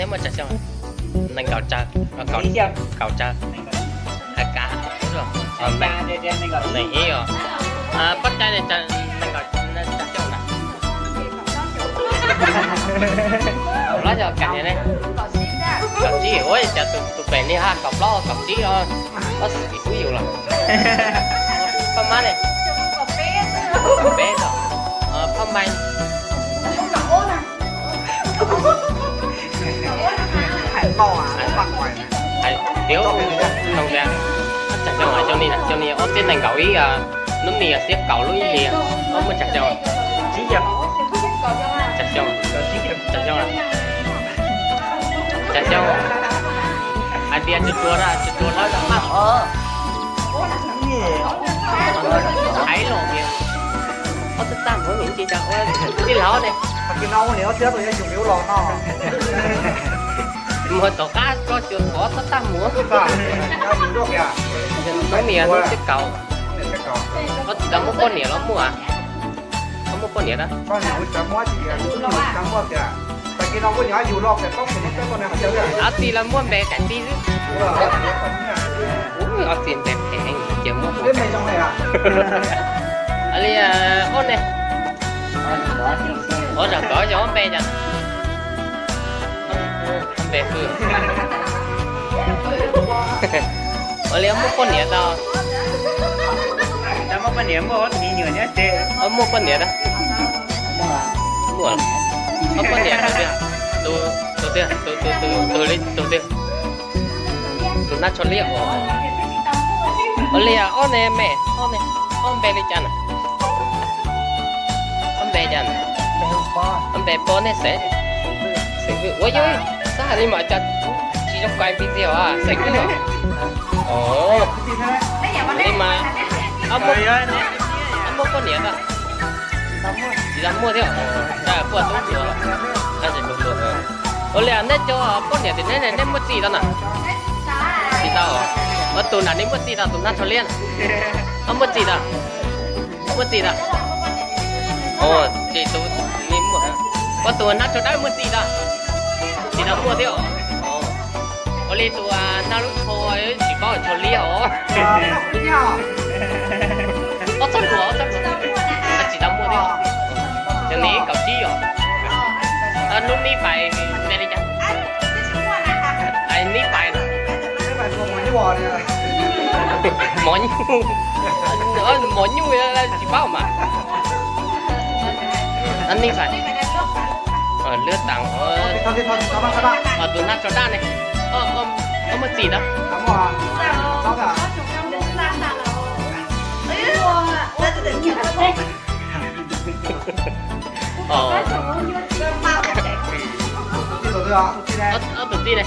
Muaj tsawg xyoo? Nees nkaum tsawg, kaum tsawg, kaum kav, nees ib os. Pob cai nees nkaum tsawg xyoo na? Kaum plaub xyoo, kaum tsib, ua cas tus pem li haj kaum plaub kaum tsib os. Ob xwm xub yus los. Phaj mab ne? Kaum peb os. Phaj mai? Tias, tsawg xyoo, xyoo ni, xyoo ni ob txhiab nees nkaum ib, hnub ni xiab kaum lub ib hlis, ob muaj tsawg xyoo? Tsawg xyoo? Tsawg xyoo? Tsawg xyoo? Hais tias tsuas tsuas na, tsuas tsuas hlawb na. Hais los tias ob txhiab tag mus tsis tau, tij laug ne? Mus tom qab koj xyuas ob txhiab tag mus. Hnub ni hnub xiab kaum. Koj tsis tau muaj poj niam los muaj? Koj muaj poj niam na? Ob txiv los muaj npe kaim tij xwb. Ob txiv npe phem heev ces muaj. Li ob ne? Ua zam kov yog ob npe cas? Npe hwj. Ua li muaj poj niam tau? Muaj poj niam tau? Muaj. Ob poj niam tus twg? Tus twg? Tus twg? Tus nab tsho liab os. Ua li ob ne me, ob npe li cas na? Ob npe cas na? Ob npe pog nej xeem. Xeem Hwj. Ua yog xab hais li mas cas tsis zoo kais video Xeem Hwj os. Li mas, muaj poj niam tau? Tsis tau muaj thiab. Ua li nej cov poj niam tim neb ne, nej muaj txij tau na? Tsis tau. Ua tus nram nej muaj txij tau, tus nab tsho liab na? Muaj txij tau? Muaj txij tau? Ces tus ni muaj. Ua tus nab tsho dawb muaj txij tau? Tsis tau muaj thiab. Ua li tus nab lub tsho tsis paub tsho liab os. Ob txoj hluas, ob txoj hluas. Tsis tau muaj thiab. Yog ni kaum tsib os. Hnub neb pais npe li cas? Neb pais na? Mov nyuj. Mov nyuj tsis paub mas. Neb pais lwb tas. Tus nab tsho daj ne, koj muaj txij tau? Ob tug tij ne?